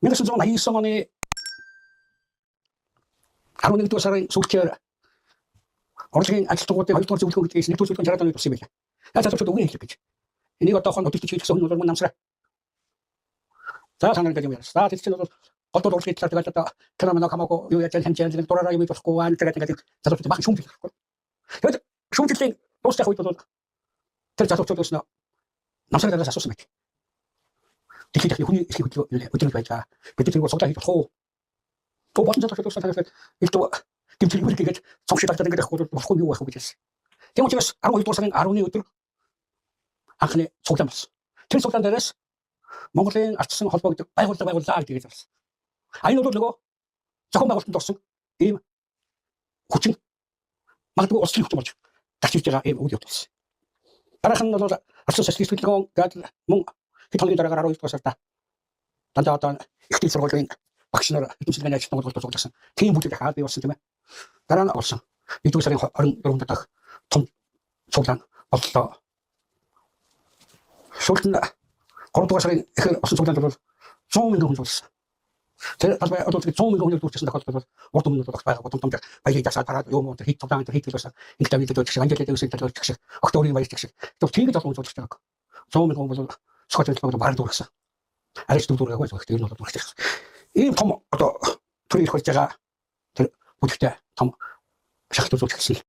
1989 оны 11-р сарын сүүлчээр урлагийн ажилтнуудын 2-р зөвлөгөө гэдгээс 1-р зөвлөгөө 60 оны туссан юм байна. Яг залуучууд үгүй хэлэх гэж. Энийг одоохон өдөртөж хийх гэсэн хүн бол мөн намсраа. За та нар ингээд юм ярьсан. За тэр чинь бол голдуу урлагийн талаар тэгэл одоо кино мөн хамаагүй юу яаж хэмжээ хэмжээ дураараа юм болохгүй аа гэдэг ингээд залуучууд бахан шүүмжлэх байхгүй. Тэгээд шүүмжлэлийн дуусах үед бол тэр залуучууд өснө намсраа дараас асуусан байт. Дэлхийд дахны хүний эрхийг хөдөлгөөн өдрөг байж байгаа. Бид нар тэрийг цуглаа хийж болох уу? Тоо болон залуучууд өснө танаас элдв гэмтэл үрэг гээд цог шиг дагдаад ингээд явахгүй болохгүй юу байх вэ гэж хэлсэн. Тийм учраас 12 дугаар сарын 10-ны өдөр анхны цуглаан болсон. Тэр цуглаан дээрээс Монголын ардчсан холбоо гэдэг байгууллага байгууллаа гэдэг хэлсэн. А энэ бол нөгөө зохион байгуулалтанд орсон ийм хүчин магадгүй улс төрийн хүчин болж гарч ирж байгаа ийм үйл явдал болсон. Дараах нь бол ардчсан социалист хөдөлгөөн гэдэг мөн хэд хоногийн дараагаар 12 дугаар сарда дандаа одоо их дээд сургуулийн багш нар эрдэмтдийн ажилтнууд бол цугласан. Тийм бүлэг дахиад бий болсон тийм ээ. Дараа нь болсон. 1-р сарын 24-нд дахь том цуглаан боллоо. Сүүлд нь 3 дугаар сарын ихэр болсон цуглаанд бол 100 мянган хүн цугласан. Тэр талбай одоо 100 мянган хүнийг дүүрчихсэн тохиолдолд бол урд өмнө нь байгаагүй том том баярыг дасаад параад юм уу тэр хэд цуглаан тэр хэд байсан. Ингээд тавьдаг гэдэг шиг анжелед гэсэн талбай шиг октоорын баяр шиг. Тэр тийгэж олон хүн цуглаж байгааг. 100 мянган хүн бол Скот талбайг бараг дүүргэсэн. Арайч дүүргээгүй зүгээр ер нь бол дүүргэсэн. Ийм том одоо төрийн эрх болж байгаа тэр бүлэгтэй том шахалт үзүүлж эхэлсэн.